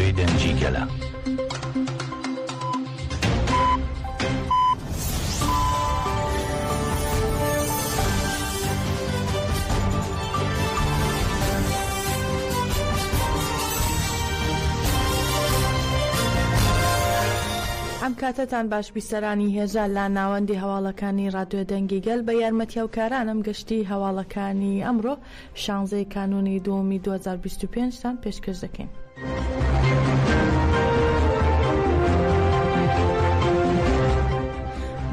ڕادیۆی دەنگی گەلە. ئەم کاتەتان باش بیسەرانی هێژا لە ناوەندی هەواڵەکانی ڕادیۆ دەنگی گەل بە یارمەتی هاوکارانم گەشتی هەواڵەکانی ئەمڕۆ شانزەی کانوونی دووەمی 2025 تان پێشکەش دەکەین.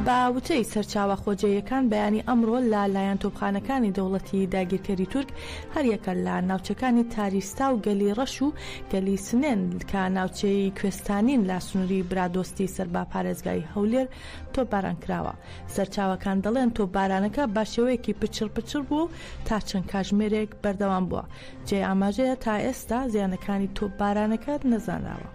بە وتەی سەرچاوە خۆجێیەکان بەیانی ئەمڕۆ لە لایەن تۆپخانەکانی دەوڵەتی داگیرکەری تورک هەریەکە لە ناوچەکانی تاریستا و گەلی ڕەش و گەلی سنێن کە ناوچەی کوێستانین لە سنووری برادۆستی سەر بە پارێزگای هەولێر تۆپباران کراوە. سەرچاوەکان دەڵێن تۆپبارانەکە بە شێوەیەکی پچڕ پچڕ بووە و تا چەند کاژمێرێک بەردەوام بووە. جێی ئاماژەیە تا ئێستا زیانەکانی تۆپبارانەکە نەزانراوە.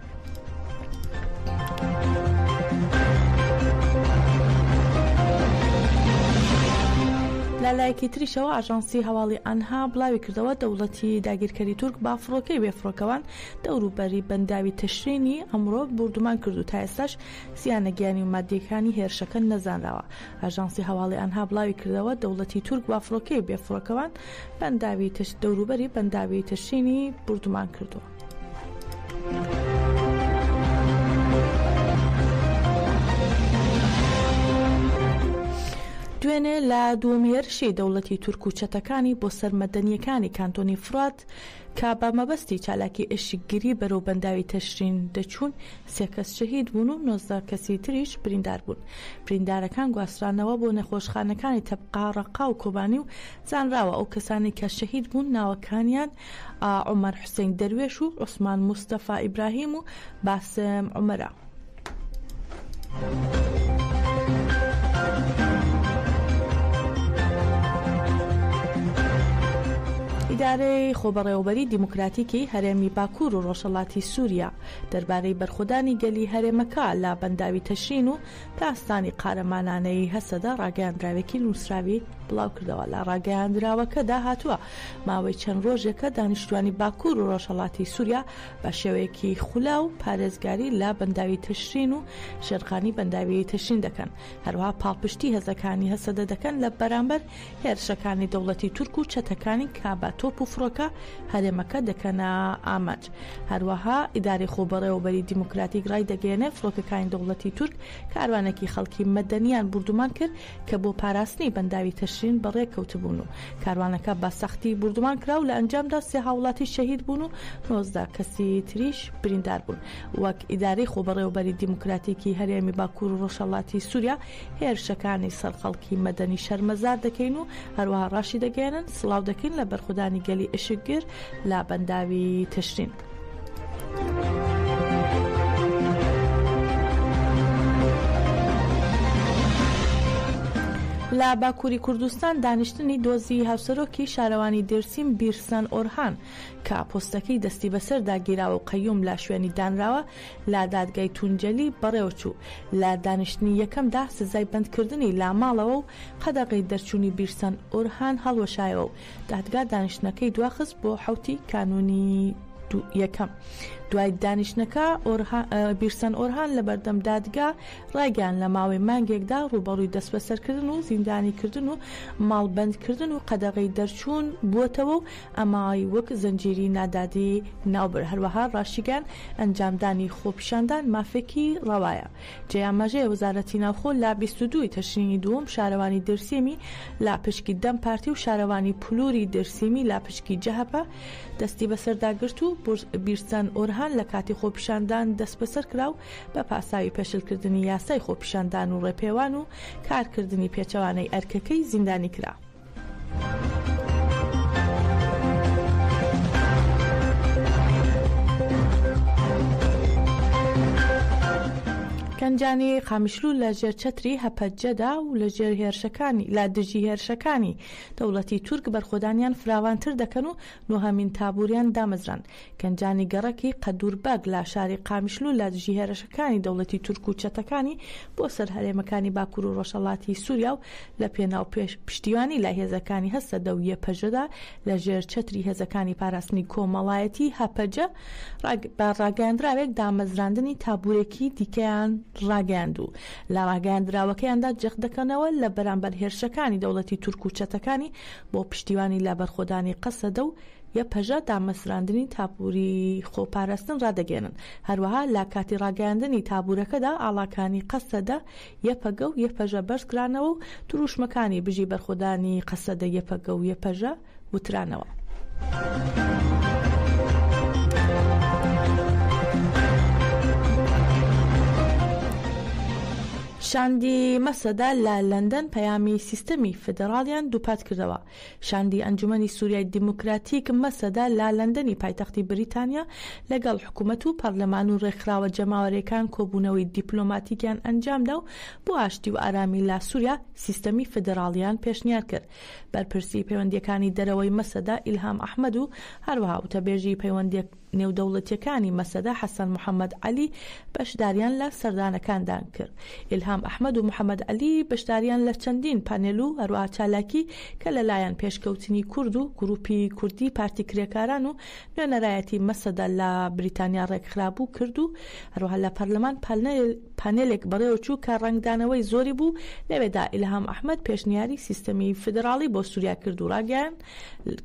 لە لایەکی تریشەوە ئاژانسی هەواڵی ئەنها بڵاوی کردەوە دەوڵەتی داگیرکەری تورک با فڕۆکەی بێفڕۆکەوان دەوروبەری بەنداوی تشرینی ئەمڕۆ بوردومان کرد و تا ئێستاش زیانە گیانی و مادیەکانی هێرشەکە نەزانراوە. ئاژانسی هەواڵی ئەنها بڵاوی کردەوە دەوڵەتی تورک با فڕۆکەی بێفڕۆکەوان بەنداوی دەوروبەری بەنداوی تشرینی بوردومان کردووە. دوێنێ لە دووەم هێرشی دەوڵەتی تورک و چەتەکانی بۆ سەر مەدەنییەکانی کانتۆنی فڕات کە بە مەبەستی چالاکی ئێشکگری بەرەو بەنداوی تەشرین دەچوون، سێ کەس شەهید بوون و 19 کەسی تریش بریندار بوون. بریندارەکان گواسترانەوە بۆ نەخۆشخانەکانی تەبقا، ڕەققا و کۆبانی و زانراوە ئەو کەسانەی کە شەهید بوون ناوەکانیان عومەر حوسەین دەروێش و عوسمان موستەفا ئیبراهیم و باسم عومەرە. ئیدارەی خۆبەڕێوەبەری دیموکراتیکی هەرێمی باکوور و ڕۆژهەڵاتی سووریا دەربارەی بەرخۆدانی گەلی هەرێمەکە لە بەنداوی تەشرین و داستانی قارەمانانەی هەسەدە ڕاگەیاندراوێکی نووسراوی بڵاوکردەوە. لە ڕاگەیاندراوەکەدا هاتووە، ماوەی چەند ڕۆژێکە دانیشتوانی باکوور و ڕۆژهەڵاتی سووریا بە شێوەیەکی خولاو پارێزگاری لە بەنداوی تشرین و ژێرخانی بەنداوی تشرین دەکەن، هەروەها پاڵپشتی هێزەکانی هەسەدە دەکەن لە بەرامبەر هێرشەکانی دەوڵەتی تورک و چەتەکانی کە بە تۆپ و فڕۆکە هەرێمەکە دەکەنە ئامانج. هەروەها ئیدارەی خۆبەڕێوەبەری دیموکراتیک ڕایدەگەیەنێت فڕۆکەکانی دەوڵەتی تورک کاروانێکی خەڵکی مەدەنیان بوردومان کرد کە بۆ پاراستنی بەنداوی تشرین بەڕێکەوتبوون و کاروانەکە بە سەختی بوردومان کرا و لە ئەنجامدا سێ هاوڵاتی شەهید بوون و 19 کەسی تریش بریندار بوون. وەک ئیدارەی خۆبەڕێوەبەری دیموکراتیکی هەرێمی باکوور و ڕۆژهەڵاتی سوریا هێرشەکانی سەر خەڵکی مەدەنی شەرمەزار دەکەین و هەروەها ڕاشیدەگەیەنن سڵاو دەکەین لە بەرخودانی گەلی ئشکگر لە بەنداوی تشرین. لە باکووری کوردستان دانیشتنی دۆزی هاوسەرۆکی شارەوانی دێرسیم بیرسەن ئۆرهان کە پۆستەکەی دەستی بەسەردا گیراوە و قەیوم لە شوێنی دانراوە لە دادگای تونجەلی بەڕێوەچوو، لە دانیشتنی یەکەمدا سزای بەندکردنی لە ماڵەوە و قەدەغەی دەرچوونی بیرسەن ئۆرهان هەڵوەشایەوە و دادگا دانیشتنەکەی دواخست بۆ حەوتی کانوونی یەکەم. دوای دانیشتنەکە بیرسەن ئۆرهان لەبەردەم دادگا ڕایگەیاند لە ماوەی مانگێکدا ڕووبەڕووی دەستبەسەرکردن و زیندانیکردن و ماڵبەندکردن و قەدەغەی دەرچوون بووەتەوە و ئەمەی وەک زنجیری نادادی ناوبرد، هەروەها ڕاشیگەیاند ئەنجامدانی خۆپیشاندان مافێکی ڕەوایە. جێی ئاماژەیە وەزارەتی ناوخۆ لە 22 ی تشرینی دووەم شارەوانی دێرسیمی لە پشکی دەم پارتی و شارەوانی پلوری دێرسیمی لە پشکی جەهەپە دەستی بەسەردا گرت و بیرسەن ئۆرهان لە کاتی خۆپیشاندان دەستبەسەر کرا و بە پاساوی پێشلکردنی یاسای خۆپیشاندان و ڕێپێوان و کارکردنی پێچەوانەی ئەرکەکەی زیندانی کرا. گەنجانی قامیشلو لە ژێر چەتری هەپەجەدا و لە ژێر هێرشەکانی لە دژی هێرشەکانی دەوڵەتی تورک بەرخۆدانیان فراوانتر دەکەن و نۆهەمین تابوریان دامەزراند. گەنجانی گەڕەکی قەدور بەگ لە شاری قامیشلو لە دژی هێرشەکانی دەوڵەتی تورک و چەتەکانی بۆ سەر هەرێمەکانی باکور و ڕۆژهەڵاتی سوریا و لە پێناو پشتیوانی لە هێزەکانی هەسەدە و یەپەژەدا لە ژێر چەتری هێزەکانی پاراستنی کۆمەڵایەتی، هەپەجە، بە ڕاگەیاندراوێک دامەزراندنی تابورێکی دیکەیان ڕاگەیاند و لە ڕاگەیاندراوەکەیاندا جەخت دەکەنەوە لە بەرامبەر هێرشەکانی دەوڵەتی تورک و چەتەکانی بۆ پشتیوانی لە بەرخۆدانی قەسەدە و یەپەژە دامەزراندنی تابوری خۆپاراستن ڕادەگەیەنن. هەروەها لە کاتی ڕاگەیاندنی تابورەکەدا ئاڵاکانی قەسەدە، یەپەگە و یەپەژە بەرزکرانەوە و درووشمەکانی بژی بەرخۆدانی قەسەدە، یەپەگە و یەپەژە وترانەوە. شاندی مەسەدە لە لەندەن پەیامی سیستەمی فیدراڵیان دووپاتکردەوە. شاندی ئەنجومەنی سوریای دیموکراتیک، مەسەدە، لە لەندەنی پایتەختی بریتانیا لەگەڵ حکومەت و پەرلەمان و رێکخراوە جەماوەریەکان کۆبوونەوەی دیپلۆماتیکیان ئەنجامدا و بۆ ئاشتی و ئارامی لە سوریا سیستەمی فیدراڵیان پێشنیار کرد. بەرپرسی پەیوەندیەکانی دەرەوەی مەسەدە ئیلهام ئەحمەد و هەروەها وتەبێژی پەیوەندیە نێودەوڵەتییەکانی مەسەدە حەسەن محەمەد عەلی بەشداریان لە سەردانەکاندا کرد. ئیلهام ئەحمەد و محەمەد عەلی بەشداریان لە چەندین پانێل و هەروەها چالاکی کە لەلایەن پێشکەوتنی کورد و گروپی کوردی پارتی کرێکاران و نوێنەرایەتی مەسەدە لە بریتانیا ڕێکخرابوو کرد و هەروەها لە پەرلەمان پانێلێک بەڕێوەچوو کە ڕەنگدانەوەی زۆری بوو لەوێدا ئیلهام ئەحمەد پێشنیاری سیستەمی فیدراڵی بۆ سوریا کرد و ڕاگەیاند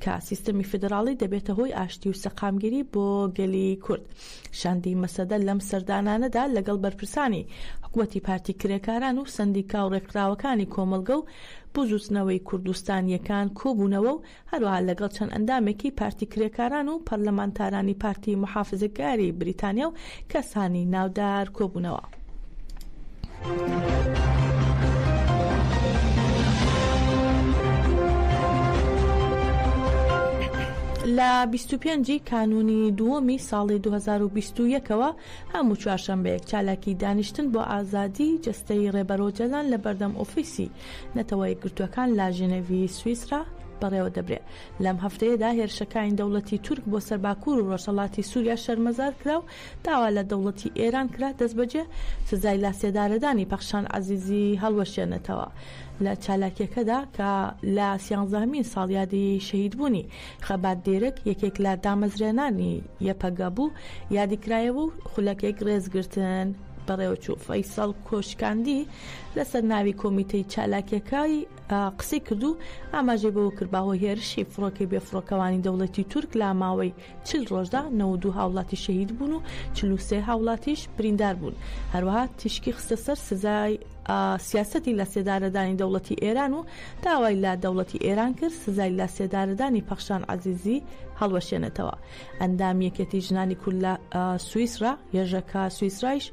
کە سیستەمی فیدراڵی دەبێتە هۆی ئاشتی و سەقامگیری بۆ گەلی کورد. شاندی مەسەدە لەم سەردانانەدا لەگەڵ بەرپرسانی حکومەتی پارتی کرێکاران و سەندیکا و ڕێکخراوەکانی کۆمەڵگە و بزووتنەوەی کوردستانییەکان کۆبوونەوە و هەروەها لەگەڵ چەند ئەندامێکی پارتی کرێکاران و پەرلەمانتارانی پارتی موحافزەکاری بریتانیا و کەسانی ناودار کۆبوونەوە. لە 25 ی کانوونی دووەمی ساڵی 2021ەوە هەموو چوارشەمبەیەک چالاکی دانیشتن بۆ ئازادی جەستەیی ڕێبەر ئۆجەلان لە بەردەم ئۆفیسی نەتەوە یەکگرتووەکان لە ژنێڤی سویسرا بەڕێوەدەبرێ. لەم هەفتەیەدا هێرشەکانی دەوڵەتی تورک بۆ سەر باکوور و ڕۆژهەڵاتی سووریا شەرمەزار کرا و داوا لە دەوڵەتی ئێران کرا دەستبەجێ سزای لاسێدارەدانی پەخشان عەزیزی هەڵوەشێنێتەوە. لە چالاکییەکەدا کە لە سیانزەهەمین ساڵیادی شەهیدبوونی خەبات دێرک یەکێک لە دامەزرێنانی یەپەگە بوو، یادی کرایەوە و خولەکێک ڕێزگرتن بەڕێوەچوو. فەیسەڵ کۆشکاندی لەسەر ناوی کۆمیتەی چالاکییەکەی قسەی کرد و ئاماژەی بەوە کرد بەهۆی هێرشی فڕۆکەی بێفڕۆکەوانی دەوڵەتی تورک لە ماوەی 40 ڕۆژدا 92 هاوڵاتی شەهید بوون و 43 هاوڵاتیش بریندار بوون. هەروەها تیشکی خستە سەر سزای سیاسەتی لەسێدارەدانی دەوڵەتی ئێران و داوای لە دەوڵەتی ئێران کرد سزای لەسێدارەدانی پەخشان عەزیزی هەڵوەشێنێتەوە. ئەندامی یەکێتی ژنانی کورد لە سویسرا، یەژەکە سویسرایش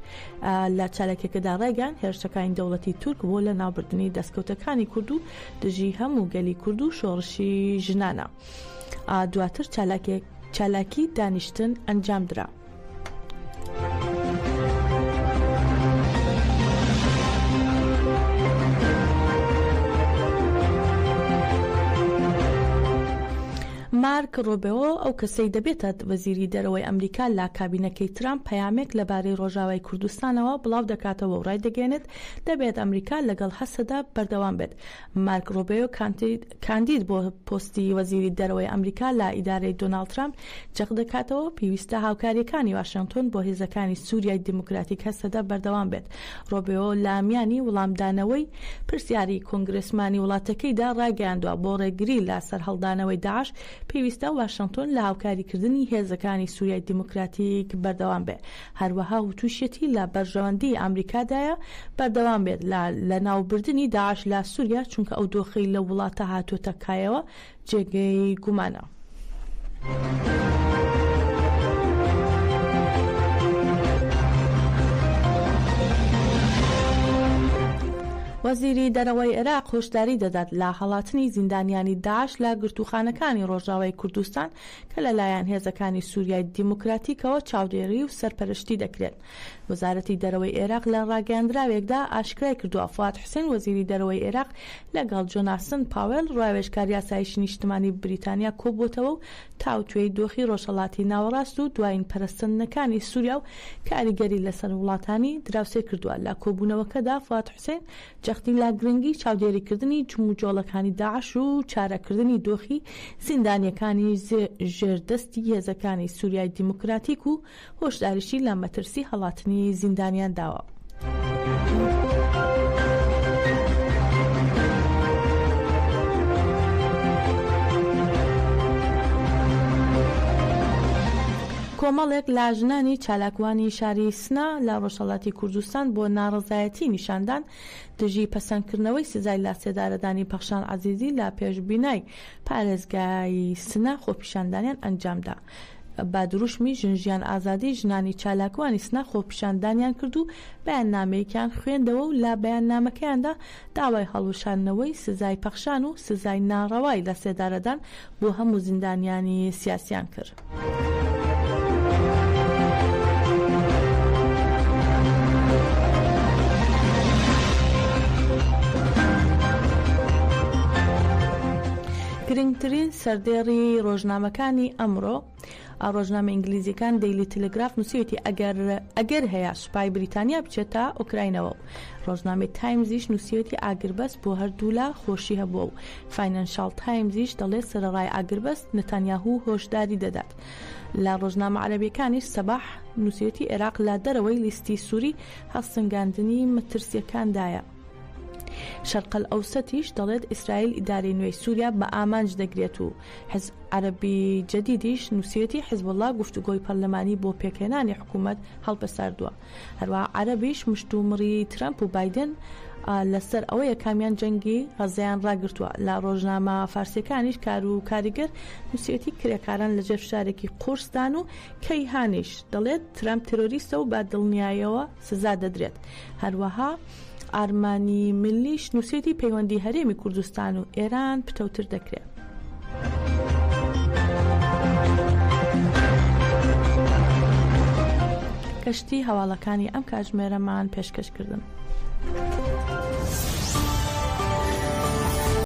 لە چالاکیەکەدا ڕایگەیاند، هێرشەکانی دەوڵەتی تورک بۆ لەناوبردنی دەستکەوتەکانی کورد و دژی هەموو گەلی کورد و شۆڕشی ژنانە. دواتر چالاکی دانیشتن ئەنجامدرا. مارک ڕۆبێۆ، ئەو کەسەی دەبێتە وەزیری دەرەوەی ئەمریکا لە کابینەکەی ترامپ پەیامێک لەبارەی ڕۆژاوای کوردستانەوە بڵاودەکاتەوە و ڕایدەگەیەنێت، دەبێت ئەمریکا لەگەڵ هەسەدە بەردەوام بێت. مارک ڕۆبێۆ کاندید بۆ پۆستی وەزیری دەرەوەی ئەمریکا لە ئیدارەی دۆناڵد ترامپ جەخت دەکاتەوە، پێویستە هاوکارییەکانی واشنتۆن بۆ هێزەکانی سوریای دیموکراتیک هەسەدە بەردەوام بێت. ڕۆبێۆ لە میانی وڵامدانەوەی پرسیاری کۆنگرێسمانی وڵاتەکەیدا ڕایگەیاندوە، بۆ ڕێگری لە سەرهەڵدانەوەی داعش پێویستە واشنتۆن لە هاوکاریکردنی هێزەکانی سوریای دیموکراتیک بەردەوام بێت. هەروەها وتوشیەتی لە بەرژەوەندیی ئامریکادایە بەردەوام بێت لە لەناوبردنی داعش لە سوریا، چونکە ئەو دۆخەی لەو وڵاتە هاتووەتە کایەوە جێگەی گومانە. وەزیری دەرەوەی عێراق هۆشداری دەدات لە هەڵاتنی زیندانیانی داعش لە گرتووخانەکانی ڕۆژاوای کوردستان کە لەلایەن هێزەکانی سوریای دیموکراتیکەوە چاودێری و سەرپەرشتی دەکرێن. وەزارەتی دەرەوەی عێراق لە ڕاگەیاندراوێکدا ئاشکرای کردووە، فواد حوسێن وەزیری دەرەوەی عێراق لەگەڵ جۆناسن پاوێل ڕاوێژکاری ئاسایشی نیشتمانی بریتانیا کۆبووەتەوە و تاوتوێی دۆخی ڕۆژهەڵاتی ناوەڕاست و دوایین پەرەسەندنەکانی سوریا و کاریگەری لەسەر وڵاتانی دراوسێ کردووە. لە کۆبوونەوەکەدا فواد حوسێن جەختی لە گرنگی چاودێریکردنی جموجۆڵەکانی داعش و چارەکردنی دۆخی زیندانییەکانی ژێر دەستی هێزەکانی سوریای دیموکراتیک و هۆشداریشی لە مەترسی هەڵاتنی زیندانیان داوە. کۆمەڵێک لە ژنانی چالاکوانی شاری سنە لە ڕۆژهەڵاتی کوردستان بۆ ناڕەزایەتی نیشاندان دژی پەسەندکردنەوەی سزای لاسێدارەدانی پەخشان عەزیزی لە پێش بینای پارێزگای سنە خۆپیشاندانیان ئەنجامدا. بە دروشمی ژن ژیان ئازادی ژنانی چالاکوانی سنە خۆپیشاندانیان کرد و بەیاننامەیەکیان خوێندەوە و لە بەیاننامەکەیاندا داوای هەڵوشاندنەوەی سزای پەخشان و سزای ناڕەوای لەسێدارەدان بۆ هەموو زیندانیانی سیاسیان کرد. گرنگترین سەردێڕی ڕۆژنامەکانی ئەمڕۆ، ڕۆژنامە ئینگلیزیەکان دەیلی تەلەگراف نووسیویەتی ئەگەر ئەگەر هەیە سوپای بریتانیا بچێتە ئۆکراینەوە و ڕۆژنامەی تایمزیش نووسیویەتی ئاگربەست بۆ هەردوولا خۆشی هەبووە و فاینەنشاڵ تایمزیش دەڵێت سەرەڕای ئاگربەست نەتانیاهوو هۆشداری دەدات. لە ڕۆژنامە عەرەبیەکانیش سەباح نووسیویەتی عێراق لە دەرەوەی لیستی سووری هەڵسەنگاندنی مەترسیەکاندایە. شەرقەلئەوسەتیش دەڵێت ئیسرائیل ئیدارەی نوێی سووریا بە ئامانج دەگرێت و حزب عەرەبی جەدیدیش نووسیویەتی حزبوڵڵا گفتوگۆی پەرلەمانی بۆ پێکهێنانی حکوومەت هەڵپەساردووە. هەروەها عەرەبیش مشتومڕی ترەمپ و بایدن لەسەر ئەوەیە کامیان جەنگی غەززەیان ڕاگرتووە. لە ڕۆژنامە فارسییەکانیش کار و کاریگەر نووسیویەتی کرێکاران لەژێر فشارێکی قورسدان و کەیهانیش دەڵێت ترەمپ تێرۆریستە و بە دڵنیایەوە سزا دەدرێت. هەروەها ئارمانی میللیش نووسیویەتی پەیوەندی هەرێمی کوردستان و ئێران پتەوتر دەکرێت. کەشتی هەواڵەکانی ئەم کاتژمێرەمان پێشکەش کردن.